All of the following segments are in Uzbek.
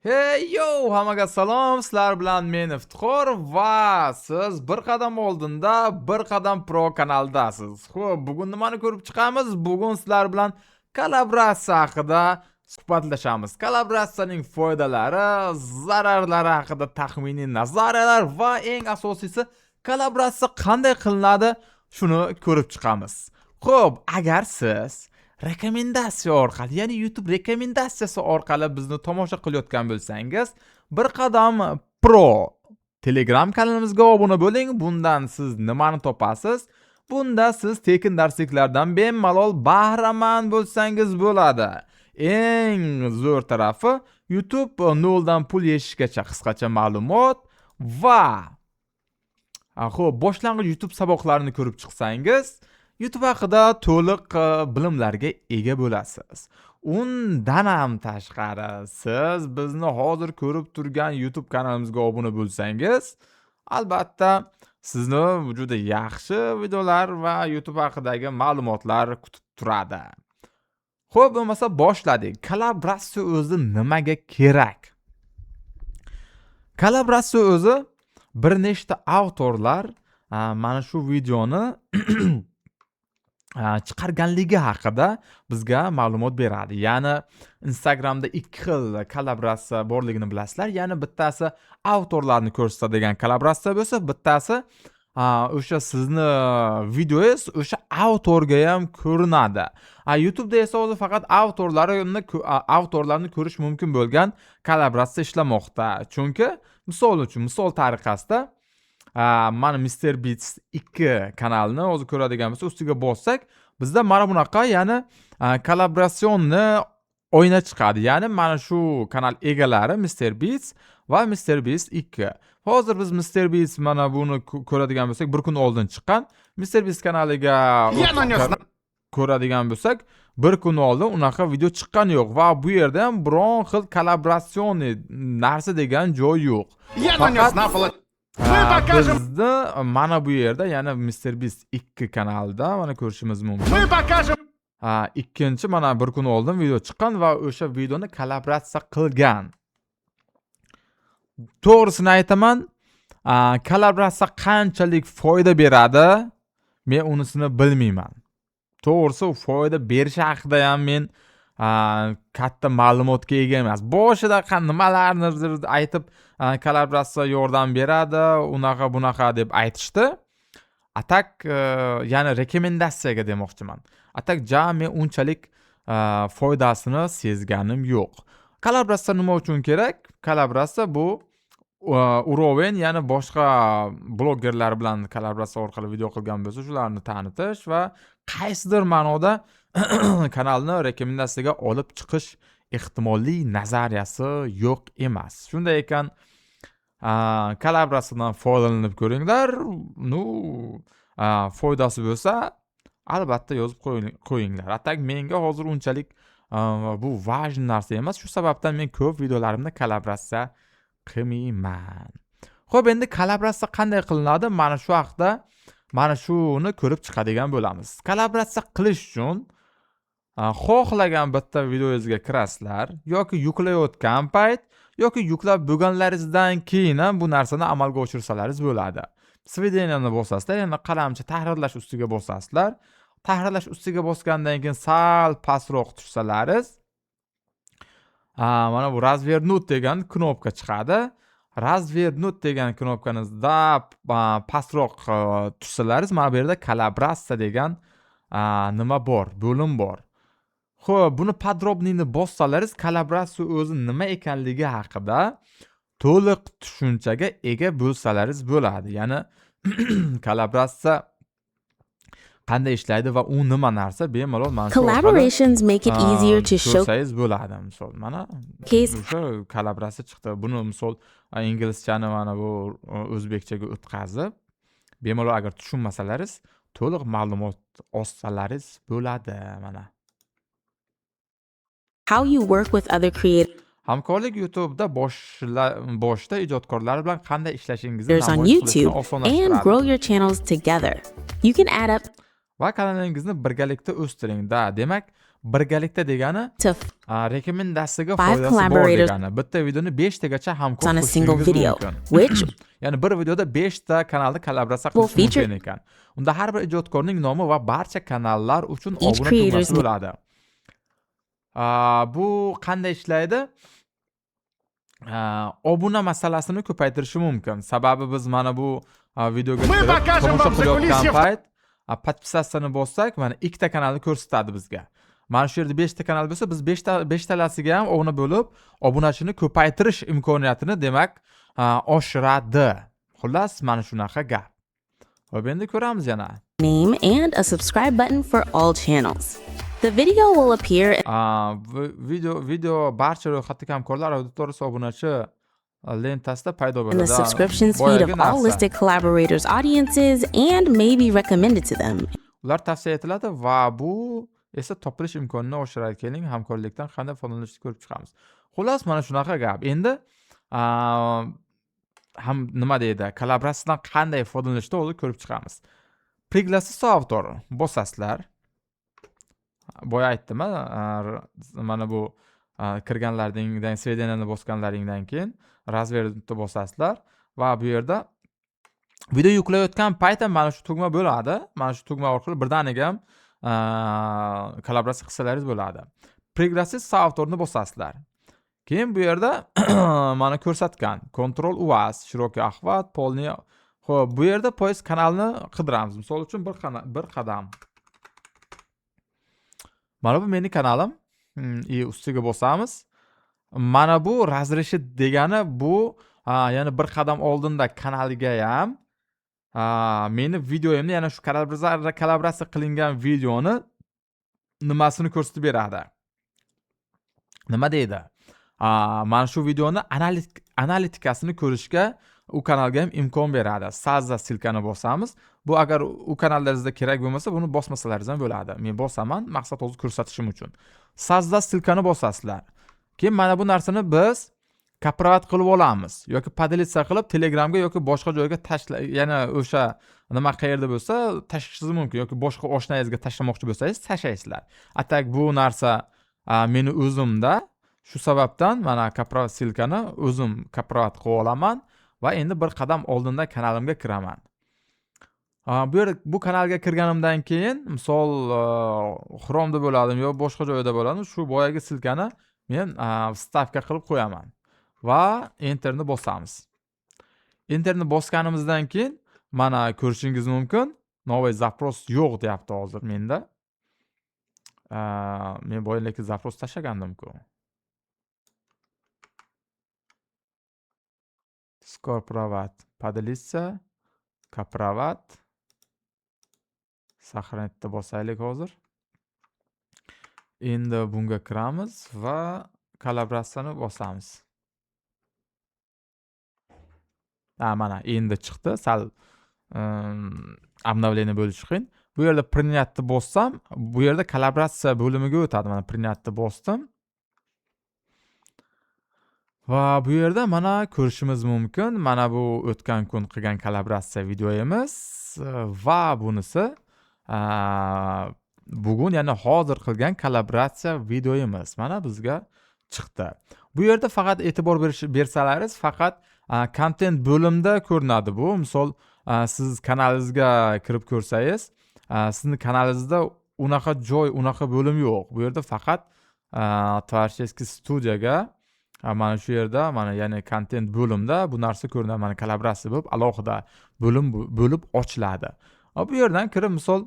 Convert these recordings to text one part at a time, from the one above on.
Hey yo, hammaga salom. Sizlar bilan men, Iftixor, va siz Bir qadam oldinda, Bir qadam pro kanalidasiz. Xo'p, bugun nimani ko'rib chiqamiz? Bugun sizlar bilan kollaboratsiya haqida suhbatlashamiz. Kollaboratsiyaning foydalari, zararlari haqida taxminiy nazariyalar va eng asosiysi, kollaboratsiya qanday qilinadi, shuni ko'rib chiqamiz. Xo'p, agar siz rekomendatsiya orqali, ya'ni YouTube rekomendatsiyasi orqali bizni tomosha qilayotgan bo'lsangiz, Bir qadam pro Telegram kanalimizga obuna bo'ling. Bundan siz nimani topasiz? Bunda siz tekin darsliklardan bemalol bahramand bo'lsangiz bo'ladi. Eng zo'r tarafi, YouTube noldan pul yechishgacha qisqacha ma'lumot va, xo'p, boshlang'ich YouTube saboqlarini ko'rib chiqsangiz, YouTube haqida to'liq bilimlarga ega bo'lasiz. Undan ham tashqari, siz bizni hozir ko'rib turgan YouTube kanalimizga obuna bo'lsangiz, albatta sizni juda yaxshi videolar va YouTube haqidagi ma'lumotlar kutib turadi. Xo'p, bo'lmasa boshladik. Kollaboratsiya o'zi nimaga kerak? Kollaboratsiya o'zi bir nechta avtorlar mana shu videoni chiqarganligi haqida bizga ma'lumot beradi. Ya'ni Instagramda ikki xil kollaboratsiya borligini bilasizlar. Ya'ni bittasi avtorlarni ko'rsatadigan kollaboratsiya bo'lsa, bittasi o'sha sizni videongiz o'sha avtorga ham ko'rinadi. YouTube'da esa hozir faqat avtorlarni ko'rish mumkin bo'lgan kollaboratsiya ishlamoqda. Chunki misol uchun, misol tariqasida, mana Mr Beast 2 kanalini hozir ko'radigan bo'lsak, ustiga bossak, bizda mana bunaqa, ya'ni коллаборационный oyna chiqadi. Ya'ni mana shu kanal egalari Mr Beast va Mr Beast 2. Hozir biz Mr Beast, mana buni ko'radigan bo'lsak, bir kun oldin chiqqan Mr Beast kanaliga Я нанес на ko'radigan bo'lsak, bir kun oldin unaqa video chiqqani yo'q va bu yerda ham biron xil коллаборационный narsa degan joy yo'q. Я нанес Faqat на пол. Мы покажем. bizni mana bu yerda, ya'ni Mr Beast 2 kanalida mana ko'rishimiz mumkin. Мы покажем. Ha, ikkinchi, mana bir kun oldin video chiqqan va o'sha videoni kollaboratsiya qilgan. To'g'risini aytaman, kollaboratsiya qanchalik foyda beradi, men unisini bilmayman. To'g'risi, u foyda berishi haqida ham men katta ma'lumotga ega emas. Boshida nimalarnidir aytib, kollaboratsiya yordam beradi, unaqa bunaqa deb aytishdi. А так, ya'ni rekomendatsiyaga demoqchiman. А так ja men unchalik foydasini sezganim yo'q. Kollaboratsiya nima uchun kerak? Kollaboratsiya bu уровень, ya'ni boshqa blogerlar bilan kollaboratsiya orqali video qilgan bo'lsa, shularni tanitish va qaysidir ma'noda kanalni rekomendatsiyaga olib chiqish ehtimolli nazariyasi yo'q emas. Shunday ekan, kollaboratsiyadan foydalanib ko'ringlar. Ну, foydasi bo'lsa, albatta yozib qo'yinglar. А так menga hozir unchalik bu важный narsa emas. Shu sababdan men ko'p videolarimda kollaboratsiya qilmayman. Xo'p, endi kollaboratsiya qanday qilinadi? Mana shu haqida, mana shuni ko'rib chiqadigan bo'lamiz. Kollaboratsiya qilish uchun xohlagan bitta videongizga kirasizlar yoki yuklayotgan payt yoki yuklab bo'lganlaringizdan keyin ham bu narsani amalga oshirsalaringiz bo'ladi. Сведение ni bosasizlar, ya'ni qalamcha tahrirlash ustiga bosasizlar. Tahrirlash ustiga bosgandan keyin sal pastroq tushsalaringiz, mana bu "Развернуть" degan knopka chiqadi. "Развернуть" degan knopkanizda pastroq tushsalaringiz, mana bu yerda "Kollaboratsiya" degan nima bor, bo'lim bor. Xo'p, buni "Подробный" ni bossalaringiz, kollaboratsiya o'zi nima ekanligi haqida to'liq tushunchaga ega bo'lsalaringiz bo'ladi. Ya'ni kollaboratsiya qanday ishlaydi va u nima narsa, bemalol mana shu orqali Collaborations make it easier to ko'rsangiz bo'ladi. Misol, mana showcase o'sha kollaboratsiya chiqdi. Buni misol inglizchani mana bu o'zbekchaga o'tkazib, bemalol agar tushunmasalaringiz, to'liq ma'lumot olsalaringiz bo'ladi mana. how you work with other creators Hamkorlik YouTube'da boshda ijodkorlar bilan qanday ishlashingizni on namoyish qilishni YouTube and osonlashtiradi. grow your channels together. You can add up Va kanalingizni birgalikda o'stiring. Da, demak, Birgalikda degani to rekomendatsiyaga five foydasi bor collaborators degani. Bitta videoni 5 tagacha hamkor on a single qo'shishingiz video, mumkin. which Ya'ni bir videoda 5 ta kanalni kollaboratsiya will qilish feature mumkin ekan. Unda har bir ijodkorning nomi va barcha kanallar uchun each obuna creator's tugmasi bo'ladi. Bu qanday ishlaydi? Obuna masalasini ko'paytirishi mumkin. Sababi biz mana bu videoga Мы kirib покажем tomosha вам qilayotgan закулисье payt подписаться ni bossak, mana ikkita kanalni ko'rsatadi bizga. Mana shu yerda 5 ta kanal bo'lsa, biz 5 ta 5 talasiga ham obuna bo'lib, obunachini ko'paytirish imkoniyatini, demak, oshiradi. Xullas, mana shunaqa gap. Xo'p, endi ko'ramiz yana. Name and a subscribe button for all channels. The video will appear Video barcha ro'yxatdagi hamkorlar auditoriyasi obunachi lentasida paydo in the bo'ladi. Subscriptions feed of Boyagi all narsa. Listed collaborators' audiences and may be recommended to them. Ular tavsiya etiladi va bu esa topilish imkonini oshiradi. Keling, hamkorlikdan qanday foydalanishni ko'rib chiqamiz. Xullas, mana shunaqa gap. Endi ham nima deydi, kollaboratsiyadan qanday foydalanishni hozir ko'rib chiqamiz. Пригласить соавтора bosasizlar. Boya aytdim, mana bu kirganlaringdan, сведения ni bosganlaringdan keyin развернуть bosasizlar va bu yerda video yuklayotgan payt ham mana shu tugma bo'ladi. Mana shu tugma orqali birdaniga ham kollaboratsiya qilsalaringiz bo'ladi. Пригласить соавтор ni bosasizlar. Keyin bu yerda mana ko'rsatgan контроль у вас, широкий охват, полный. Xo'p, bu yerda поиск kanalni qidiramiz. Misol uchun, bir qadam. Mana bu meni kanalim. И ustiga bosamiz. Mana bu разрешить degani bu, ya'ni bir qadam oldinda kanaliga ham meni videoyimni, yana shu kollaboratsiya qilingan videoni nimasini ko'rsatib beradi. Nima deydi? Mana shu videoni analitikasini ko'rishga u kanalga ham imkon beradi. Создать ссылка ni bosamiz. Bu agar u kanallaringizda kerak bo'lmasa, buni bosmasalaringiz ham bo'ladi. Men bosaman, maqsad hozir ko'rsatishim uchun. Создать ссылка ni bosasizlar. Keyin mana bu narsani biz копировать qilib olamiz yoki поделиться qilib Telegramga yoki boshqa joyga tashla, yana o'sha nima qayerda bo'lsa tashlashingiz mumkin yoki boshqa oshnangizga tashlamoqchi bo'lsangiz tashlaysizlar. А так bu narsa meni o'zimda, shu sababdan mana копировать ссылка ni o'zim копировать qilib olaman va endi bir qadam oldinda kanalimga kiraman. Bu yerda bu kanalga kirganimdan keyin, misol, Chrome'da bo'ladimi yo boshqa joyda bo'ladimi, shu boyagi ссылка ni men вставка qilib qo'yaman va enterni bosamiz. Enterni bosganimizdan keyin mana ko'rishingiz mumkin, новый запрос yo'q deyapti hozir menda. Men boya lekin запрос tashlagandim-ku. Скопировать, поделиться, копировать. Сохранить bosaylik hozir. Endi bunga kiramiz va kollaboratsiyani bosamiz. Ha, mana endi chiqdi. Sal обновление bo'lishi qiyin. Bu yerda принять bossam, bu yerda kollaboratsiya bo'limiga o'tadi. Mana принять bosdim. Va bu yerda mana ko'rishimiz mumkin. Mana bu o'tgan kun qilgan kollaboratsiya videoyimiz va bunisi bugun, ya'ni hozir qilgan kollaboratsiya videoyimiz mana bizga chiqdi. Bu yerda faqat e'tibor bersalaringiz, faqat kontent bo'limida ko'rinadi bu. Misol, siz kanalingizga kirib ko'rsangiz, sizni kanalingizda unaqa joy, unaqa bo'lim yo'q. Bu yerda faqat творческий studiyaga mana shu yerda, mana, ya'ni kontent bo'limda bu narsa ko'rinadi. Mana kollaboratsiya bo'lib alohida bo'lim bo'lib ochiladi. Bu yerdan kirib, misol,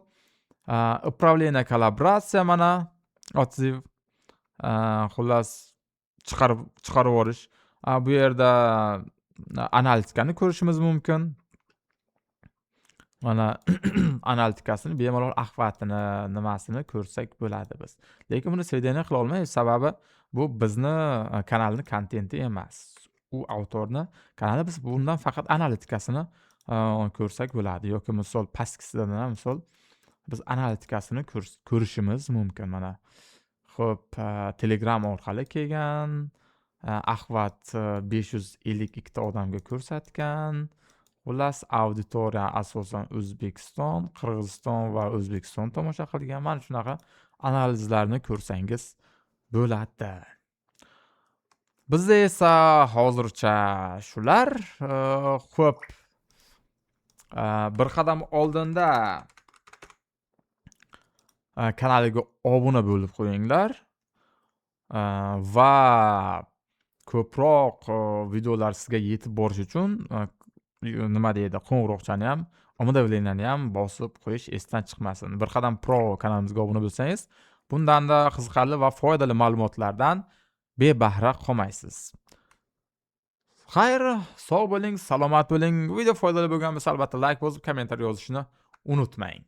управление kollaboratsiya, mana отзыв, xullas chiqarib yuborish. Bu yerda analitikani ko'rishimiz mumkin. Mana analitikasini bemalol, охват ini, nimasini ko'rsak bo'ladi biz. Lekin buni сведение qila olmaymiz, sababi bu bizni kanalni kontenti emas. U avtorni kanali, biz bundan faqat analitikasini ko'rsak bo'ladi yoki misol pastkisidan ham, misol, biz analitikasini ko'rishimiz mumkin mana. Xo'p, Telegram orqali kelgan, охват 552 ta odamga ko'rsatgan. Xullas, auditoriya asosan O'zbekiston, Qirg'iziston va O'zbekiston tomosha qilgan. Mana shunaqa Analizlarni ko'rsangiz bo'ladi. Bizda esa hozircha shular. Xo'p. Bir qadam oldinda kanaliga obuna bo'lib qo'yinglar. Va ko'proq videolar sizga yetib borishi uchun nima deydi, qo'ng'iroqchani ham, уведомления ni ham bosib qo'yish esdan chiqmasin. Bir qadam pro kanalimizga obuna bo'lsangiz, bundanda qiziqarli va foydali ma'lumotlardan bebahra qolmaysiz. Xayr, sog' bo'ling, salomat bo'ling. Video foydali bo'lgan bo'lsa, albatta like bosib, kommentariy yozishni unutmang.